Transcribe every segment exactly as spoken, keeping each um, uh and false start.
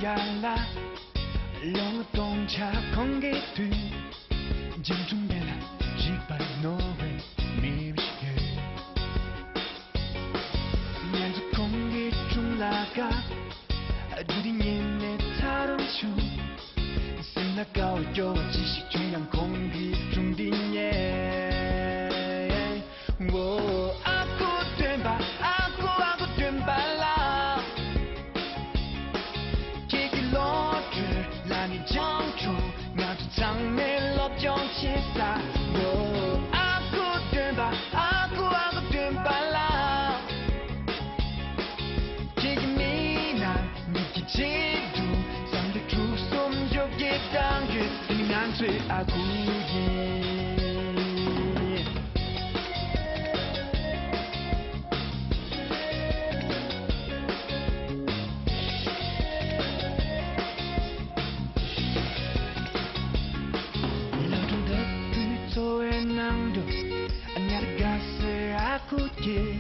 ལ། ལོ་ངོ་སྟོང་ཕྲག་གོང་གི་དུས། འཇིགས་སྒྲོམ་དེ་ལ་རིག་པ་རྣོ་བའི་མི་ཞིག་ཡོད། ང་ཚོ་གོང་གི་སྒྲུང་ལ་དགའ། སྒྲུང་འདི་ཉན་ནས་ད་རུང་བྱུང་། སེམས་ལ་དགའ་བ་སྐྱོ་བ་ཅི་ཞིག་བྱུང་ཡང་གོང་གི་སྒྲུང་འདི་ཉན། ཨ་ཁུ་སྟོན་པ། ཨ་ཁུ་ཨ་ཁུ་སྟོན་པ་ལགས། ཁྱེད་ཀྱི་བློ་གྲོས་ལ་ནི་སྦྱོང་གྲུབ། ང་ཚོ་ཚང་མས་སློབ་སྦྱོང་བྱེད་ས། ཨ་ཁུ་སྟོན་པ། ཨ་ཁུ་ཨ་ཁུ་སྟོན་པ་ལགས། ཁྱེད་ཀྱི་མིག་ནང་མིག་གི་བརྗིད་དུ་བསམ་བློ་དྲུག་གསུམ་བཅོ་བརྒྱད་བཏང་ཡོད། དེ་ནི་ང་ཚོའི་ཨ་ཁུ་ཡིན། ཉི་ལ་སྒྲུང་ལྟ་བུའི་འཚོ་བའི་ནང་དུ། ཨ་ཉལ་དགའ་སའི་ཨ་ཁུ་སྐྱེས།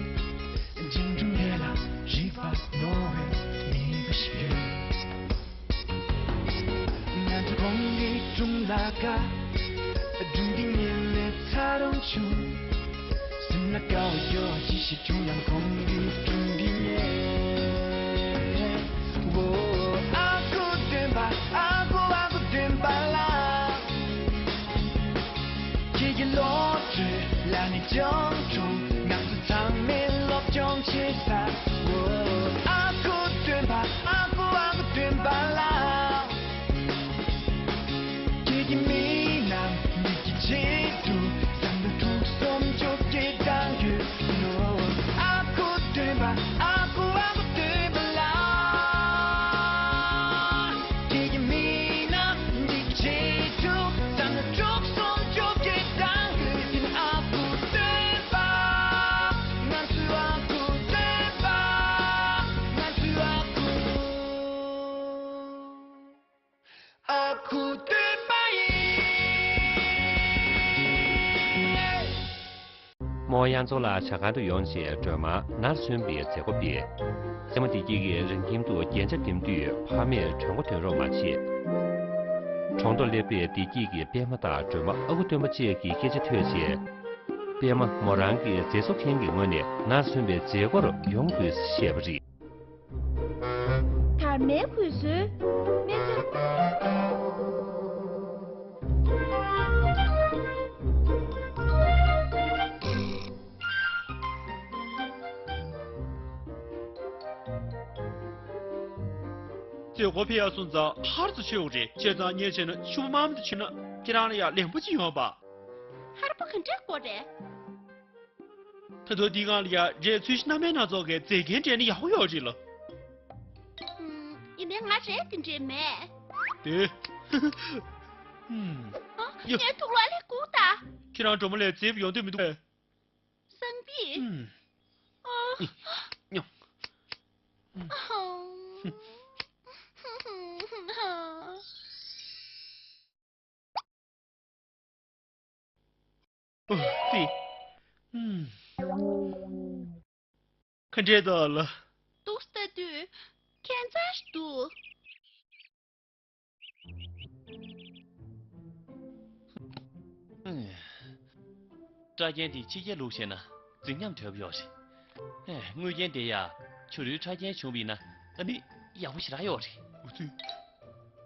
འཇིགས་སྒྲོམ་དེ་ལ་རིག་པ་རྣོ་བའི་མི་བུ་ཞིག་ཡོད། ང་ཚོ་གོང་གི་སྒྲུང་ལ་དགའ། སྒྲུང་འདི་ཉན་ནས་ད་རུང་བྱུང་། སེམས་ལ་དགའ་བ་སྐྱོ་བ་ཅི་ཞིག་བྱུང་ཡང་གོང་གི་སྒྲུང་འདི་ཉན། ཨ་ཁུ་སྟོན་པ། ཨ་ཁུ་ཨ་ཁུ་སྟོན་པ་ལགས། ཁྱེད་ཀྱི་བློ་གྲོས་ལ་ནི་སྦྱོང་གྲུབ། ང་ཚོ་ཚང་མས་སློབ་སྦྱོང་བྱེད་ས། ཨ་ཁུ་སྟོན་པ། ཨ་ཁུ་ཨ་ཁུ་སྟོན་པ་ལགས། ཁྱེད་ཀྱི་མིག་ནང་མིག་གི་བརྗིད་དུ་བསམ་བློ་དྲུག་གསུམ་བཅོ་བརྒྱད་བཏང་ཡོད་ནོ། ཨ་ཁུ་སྟོན་པ། ཨ་ཁུ་ཨ་ཁུ་སྟོན་པ་ལགས། ཁྱེད་ཀྱི་མིག་ནང་མིག་གི་བརྗིད་དུ་བསམ་བློ་དྲུག་གསུམ་བཅོ་བརྒྱད་བཏང་ཡོད་ནོ། ཨ་ཁུ་སྟོན་པ། ང་ཚོའི་ཨ་ཁུ་སྟོན་པ། ང་ཚོའི་ཨ་ཁུ། ཨ་ཁུ་སྟོན་པ་ཡིན། རྨོ་དབྱར་མཚོ་ལགས་ཇ་ཁང་དུ་ཡོང་རྗེས་སྒྲོལ་མར་ནར་སོན་པའི་མཛད་སྒོ་སྤེལ། མཚན་མོ་བདེ་སྐྱིད་ཀྱི་རང་ཁྱིམ་དུ་རྒྱན་ཆ་འདེམས་དུས་ཕ་མས་གྲོད་ཁོག་འདོན་རོགས་མ་བྱེད། གྲོང་དུ་སླེབས་པའི་བདེ་སྐྱིད་ཀྱིས་པད་མ་དང་སྒྲོལ་མ་ཨ་ཁུ་སྟོན་པ་བཅས་ཀྱི་སྐད་ཆ་ཐོས་རྗེས། པད་མ་མོ་རང་གི་མཛེས་བཟོ་མཁན་གྱི་ངོས་ནས་ནར་སོན་པའི་མཛད་སྒོར་ཡོང་དགོས་ཞེས་བཤད་པ་རེད། དར་མའི་གོས་གསོལ། སྨན་རྩྭ། མཛད་སྒོ་ཕེབས་ཡག་སོང་ཙང་ཧར་ཚོ་ཆེ་བོ་རེད། བྱས་ཙང་ངས་བྱས་ན་ཕྱུ་པ་དམར་མོ་དེ་ཁྱེར་ན་ཁྱེད་རང་ལ་ཡག་ལན་པོ་ཅིག་ཡོང་བ། ཧར་པོ་ག་འདྲས་དགོས་རེད། ད་དུང་འདི་སྒང་ལ་ཡ་རས་ཚོས་གཞི་སྣ་མིན་སྣ་ཚོགས་ཀྱི་མཛེས་རྒྱན་སྤྲས་ན་ཡག་པོ་ཡོད་རེད་ལ། ཨུམ། ཡིན་ནའི་ང་རས་དེ་འདྲས་མེད། དེ། ཨུམ། ཨ། ཡ། ངའི་ཐུགས་ལ་ལྷག་གོ་ད། ཁྱེད་རང་སྒྲོལ་མ་ལགས་མཛེས་པོ་ཡོང་འདོད་མི་འདུག་གས། བསམ་པས། ཨུམ། ཨ། ཉོ། ཨ། ཨ། ཨོ་ཙི། ཨུམ། ག་འདྲས་འདུག་ལགས། འདུག་ལྟ་དུས་ཁྱད་མཚར་ཞིག་འདུག། ཨུམ། སྐྲ་རྒྱན་འདི་ཕྱི་རྒྱལ་ལུགས་བྱས་ན་རྫིག་ཉམས་དོད་པོ་ཡོད་རེད། ཨེ། དངུལ་རྒྱན་དེ་ཡ་བྱུ་རུའི་ཕྲ་རྒྱན་བྱུང་བ་ཡིན་ན་ཨ་ནི་ཡག་པོ་ཞེ་དྲག་ཡོད་རེད། འོ་ཙི།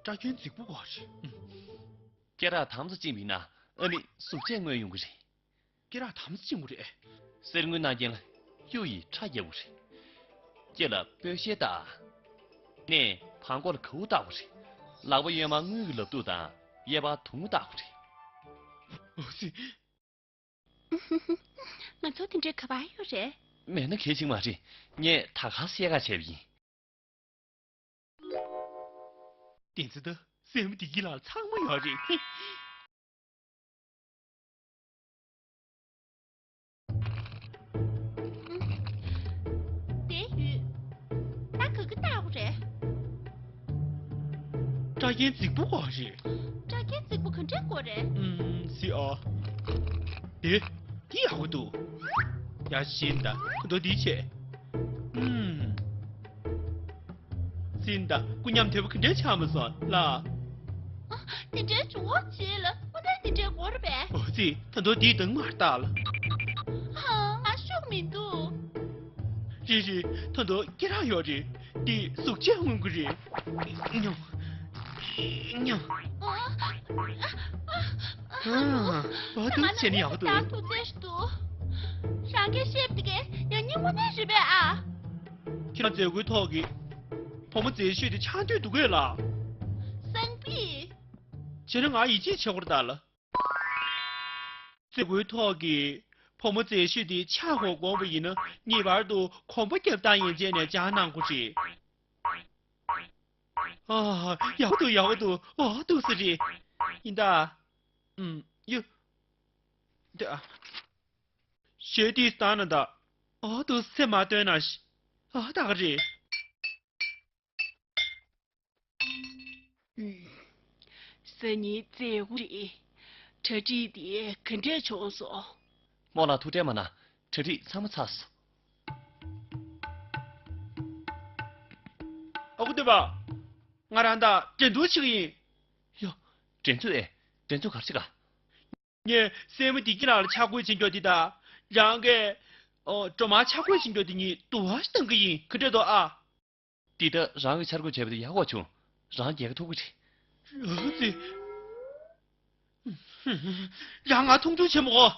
སྐྲ་རྒྱན་རྫིག་པོ་ག་རེད། ཨུམ། སྐེ་རགས་དམ་སྲུ་བཅིངས་པ་ཡིན་ན་ཨ་ནི་གཟུགས་བྱད་མངོན་ཡོང་གི་རེད། སྐེ་རགས་དམ་སྲུ་བཅིངས་པ་རེད། གསེར་དངུལ་སྣ་རྒྱན་ལ་གཡུ་ཡི་ཕྲ་རྒྱག་དགོས་རེད། སྐེ་ལ་སྤོས་ཤེལ་བཏགས། སྣའི་བར་མགོ་ལ་གའུ་བཏགས་དགོས་རེད། ལག་པ་གཡོན་མར་དངུལ་གྱི་ལག་གདུབ་དང་གཡས་པར་དུང་བཏགས་དགོས་རེད། འོ་ཙི། ང་ཚོ་དེ་འདྲའི་ག་པར་ཡོད་རེད། མེད་ན་གལ་ཆེན་མ་རེད། ངས་ད་ག་སེ་ག་བྱས་པ་ཡིན། བསྟན་འཛིན་ད་སྲས་མོ་བདེ་སྐྱིད་ལགས་ཚང་མ་ཡོད་རེད། དེ་ཡོད། ད་ག་གི་ལྟ་བུ་རེད། སྐྲ་རྒྱན་རྫིག་པོ་ག་རེད། སྐྲ་རྒྱན་རྫིག་པོ་ག་འདྲས་དགོས་རེད། ཨུམ། སི་ཨ། དེ། འདི་ཡག་པོ་འདུག། ཡ་ཤིན་ད། ཁོ་ཚོ་འདི་བྱས། ཨུམ། ཡིན་ད། སྐུ་མཉམ་དོད་པོ་ག་འདྲས་ཆགས་མ་སོང་ལ། ཨ། དེ་འདྲའི་བྱུང་བ་བྱེད་ལ། དངོས་གནས་དེ་འདྲའི་འགོར་བས། ཨོ་ཙི། ད་དུང་དེའི་གདེང་མར་བཏགས་ལ། ཧ། ང་ཤུགས་མི་འདུག་རེད་རེད། ད་དུང་སྐེ་རགས་ཡོད་རེད། འདི་གཟུགས་བྱད་སྔོན་གྱི་རེད། ཉོ། ཉོ། ཨ། ཨ། ཨ། ཨ། ཨ། ཨ། ད་ང་བྱས་ན་ཡག་པོ་འདུག་ད་ཐུགས་རྗེ་ཞུ། རང་གིས་བཤད་པ་དེ་གའི་ཡང་སྙིང་པོ་ནས་རེད་པས་ཨ། ཁྱེད་རང་མཛད་སྒོའི་ཐོག་གི་བུ་མོ་མཛེས་ཤོས་དེ་ཆགས་འདོད་འདུག་གས་ལ། སང་ཕོད། བྱས་ན་ང་ཡིད་ཆེས་བྱེད་དགོས་རེད་ད་ལ། མཛད་སྒོའི་ཐོག་གི་བུ་མོ་མཛེས་ཤོས་དེ་ཆགས་དགོས་དགོངས་པ་ཡིན་ན། ངེས་པར་དུ་གོམ་པ་རྒྱབ་སྟངས་ཡན་ཆད་ནས་སྦྱང་གནང་དགོས་རེད། ཨ། ཡག་པོ་འདུག་ཡག་པོ་འདུག་ཨོ། འདུག་སེ་རེད། ཡིན་ད། ཨུམ། ཡོ། འདི་ཨ། ཞེ་ཏིས་ལྟ་ན་ད། ཨོ། འདུག་སེ་མ་སྟོན་ན་ཤི། ཨ། ད་ག་རེད། ཨུམ། སང་ཉིན་མཛད་སྒོ་རེད། གྲ་སྒྲིག་དེ་ག་འདྲས་བྱུང་སོང་། རྨོ་ལགས་ཐུགས་ཁྲལ་མ་གནང་། གྲ་སྒྲིག་ཚང་མ་ཚར་སོང་། ཨ་ཁུ་སྟོན་པ། ང་རང་དང་འགྲན་བསྡུར་བྱེད་ཀྱི་ཡིན། ཡ། འགྲན་རྩོད་ཨེ། འགྲན་རྩོད་ག་རེ་བྱེད་ག་ངས་སྲས་མོ་བདེ་སྐྱིད་ལགས་ལ་ཆ་བགོས་བྱེད་མགྱོགས་འདི་དང་། རང་གིས། ཨོ། སྒྲོལ་མ་ལ་ཆ་བགོས་བྱེད་མགྱོགས་འདི་གཉིས་བསྡུར་བ་ཞིག་གཏང་གི་ཡིན། ག་འདྲས་འདུག་ཨ། འདི་ལྟར་རང་གིས་ཆ་བགོས་བྱས་པ་དེ་ཡག་པོ་བྱུང་། རང་རྒྱལ་ཁ་ཐོབ་ཀྱི་རེད། ཨ་ཙི། རང་ང་མཐོང་ཆུང་བྱེད་མི་དགོས།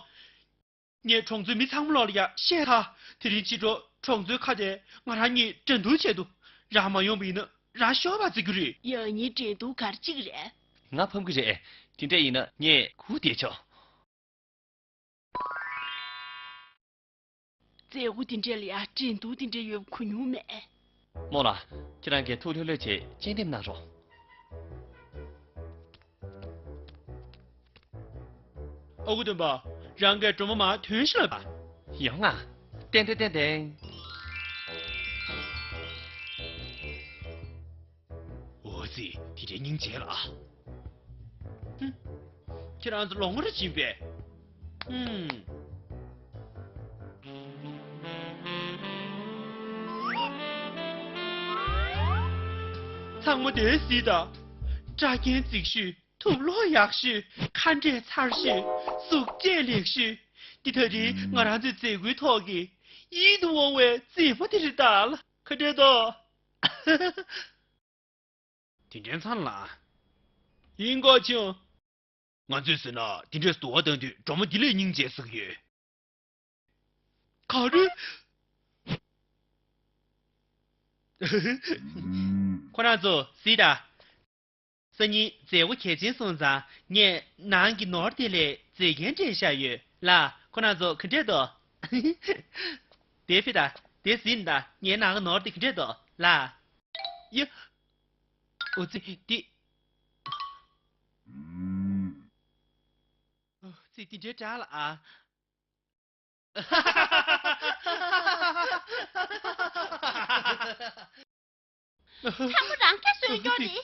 ངས་གྲོང་ཚོའི་མི་ཚང་མ་ལོག་ལ་ཡ་བཤད་ཐལ། དེ་རིང་ཕྱི་དྲོ་གྲོང་ཚོའི་ཁ་བརྡས་ང་རང་གཉིས་འགྲན་བསྡུར་བྱེད་དུ། རང་མ་ཡོང་བ་ཡིན་ན་རང་ཤོར་བ་བརྩི་རྒྱུ་རེད། ཡང་སྙིང་འགྲན་བསྡུར་ག་རེ་བྱེད་ཀྱི་རེད། ང་ཕམ་གྱི་རེད། དེ་འདྲ་ཡིན་ན་ངས་སྒུག་བསྡད་ཆོག་མཛད་སྒོ་དེ་འདྲ་ལ་ཡ་འགྲན་བསྡུར་དེ་འདྲ་ཡོད་པ་གོ་མྱོང་མེད། རྨོ་ལགས། ཁྱེད་རང་གིས་ཐུགས་ལྷོད་ལྷོད་བྱས་དཔྱད་འདེམས་གནང་རོགས། ཨ་ཁུ་སྟོན་པ། རང་གིས་སྒྲོལ་མ་མར་ཐོན་ཤིག་ལབ་པ། ཡོང་ང་། ཏན་ཏན་ཏན་ཏན། འོ་ཙི། དེ་འདྲའི་སྙིང་རྗེ་ལ། ཧུམ། ཁྱེད་རང་ཚོ་ལོང་བ་རེ་བྱིན་པས། ཧུམ། ཚང་མ་དེ་གཟིགས་དང་། སྐྲ་རྒྱན་རྫིག་ཤོས། དུག་ལོག་ཡག་ཤོས། ཁ་འབྲས་མཚར་ཤོས། གཟུགས་བྱད་ལེགས་ཤོས། འདི་ད་རེས་ང་རང་ཚོའི་མཛད་སྒོའི་ཐོག་གི་ཡིད་དུ་འོང་བའི་མཛེས་མ་དེ་རེད་ད་ལ། ག་འདྲས་འདུག་དེ་འདྲའི་མཚར་ལ། ཡིན་གོ་ཆུང་། ང་ཚོས་ཟེར་ན་དེ་འདྲས་བསྡུར་བ་བཏང་དུས་སྒྲོལ་མ་འདི་ལས་སྙིང་རྗེ་ཟེར་གྱི་ཡོད། ག་རེ། ཁོ་རང་ཚོ་གཟིགས་དང་། སང་ཉིན་མཛད་སྒོ་གལ་ཆེན་སོང་ཙང་ངས་ནང་གི་ནོར་དེ་ལས་མཛེས་རྒྱན་སྤྲས་བཞག་ཡོད་ལ། ཁོ་རང་ཚོ་ག་འདྲས་འདུག་དེ་ཕི་ད། དེ་ཟིན་ད། ངའི་ནང་གི་ནོར་དེ་ག་འདྲས་འདུག་ལ། ཡ། འོ་ཙི་དེ། འོ་ཙི་དེ་འདྲའི་འདྲ་ལ་ཨ། ཚང་མ་རང་སྐད་བཟོས་ཡོད་རེད།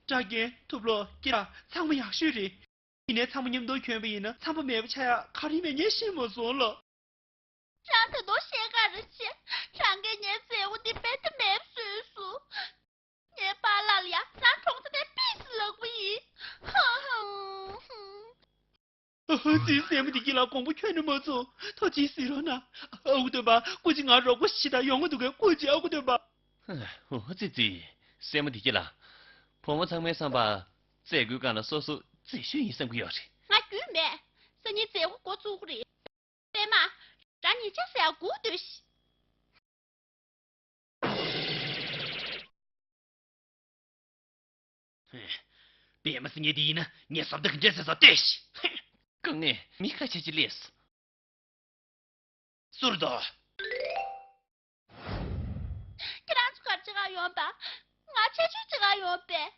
སྐྲ་རྒྱན། དུག་ལོག་སྐེ་རགས་ཚང་མ་ཡག་ཤོས་རེད། ཡིན་ནའི་ཚང་མ་མཉམ་དུ་གྱོན་པ་ཡིན་ན་ཚང་མ་མེད་པ་ཆགས་ཡག་ག་རེ་མེད་ངས་ཤེས་མ་སོང་ལ། རང་ད་དུང་བཤད་ག་རེ་བྱེད། རང་གིས་ངའི་མཛད་སྒོ་འདི་རྦད་དེ་མེད་པ་བཟོས་སོང་། ངའི་པཱ་ལགས་ལ་ཡང་རང་གྲོང་ཚོ་དེ་ཕུད་ཟེར་ལབ་པ་ཡིན། ཧ་ཧ། ཨ་ཙི། སྲས་མོ་བདེ་སྐྱིད་ལགས་དགོངས་པ་ཁྱོན་ནས་མ་ཚོམ། ཐུགས་རྗེ་གཟིགས་རོགས་གནང་། ཨ་ཁུ་སྟོན་པ། སྐུ་མཁྱེན། ང་རོགས་པ་ཞིག་དང་ཡོང་གི་འདུག་གས། སྐུ་མཁྱེན། ཨ་ཁུ་སྟོན་པ། འོ་ཙི་ཙི། སྲས་མོ་བདེ་སྐྱིད་ལགས། བུ་མོ་ཚང་མའི་བསམ་པར་མཛད་སྒོའི་སྒང་ལ་སོ་སོ་མཛེས་ཤོས་ཡིན་བསམ་གྱི་ཡོད་རེད། ང་རྒྱུས་མེད། སང་ཉིན་མཛད་སྒོ་འགོ་བཙུགས་ཀྱི་རེད། པད་མ། རང་ཉིད་ཆགས་ཟེར་ཡག་སྒུག་སྡོད་ཤིག་པད་མ་སེང་གེ་འདི་ཡིན་ན་ངས་བཟོ་ལྟ་གི་འདྲ་ཟེར་སོང་ལྟོས་ཤིག་གང་ནས་མི་ཁ་ཆེ་ཆེ་ལས། སུར་དོ། ཁྱེད་རང་ཚོ་ག་རེ་བྱེད་ག་ཡོང་པ། ང་ཆེ་ཆུང་བྱེད་ག་ཡོང་པས།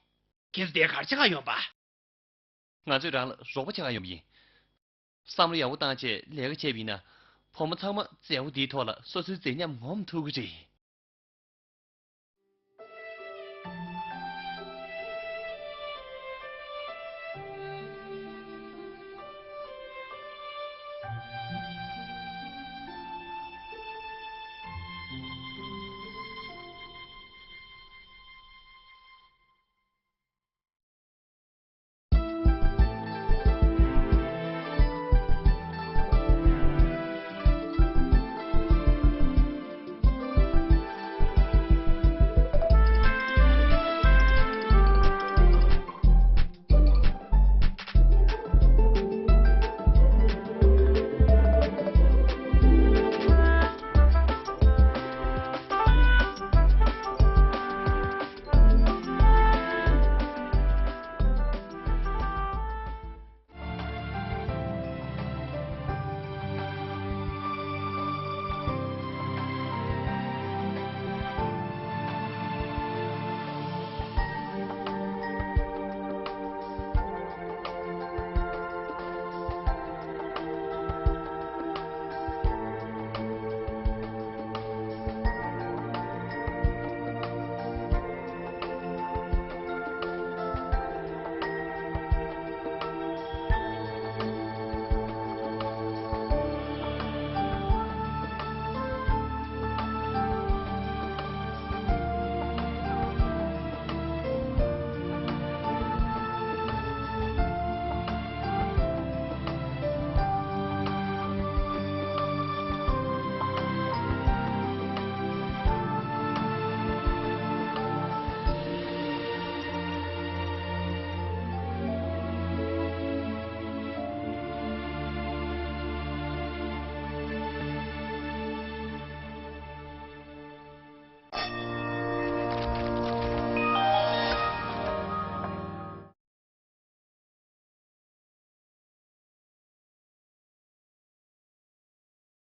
ཁྱེད་ཚོ་དེ་ག་རེ་བྱེད་ག་ཡོང་པ། ང་ཚོས་རང་ལ་རོགས་པ་བྱེད་ག་ཡོང་པ་ཡིན། བསམ་བློ་ཡག་པོ་བཏང་བྱས་ལས་ཀ་བྱས་པ་ཡིན་ན། བུ་མོ་ཚང་མ་མཛད་སྒོ་འདིའི་ཐོག་ལ་སོ་སོའི་མཛེས་ཉམས་ངོམ་ཐུབ་ཀྱི་རེད།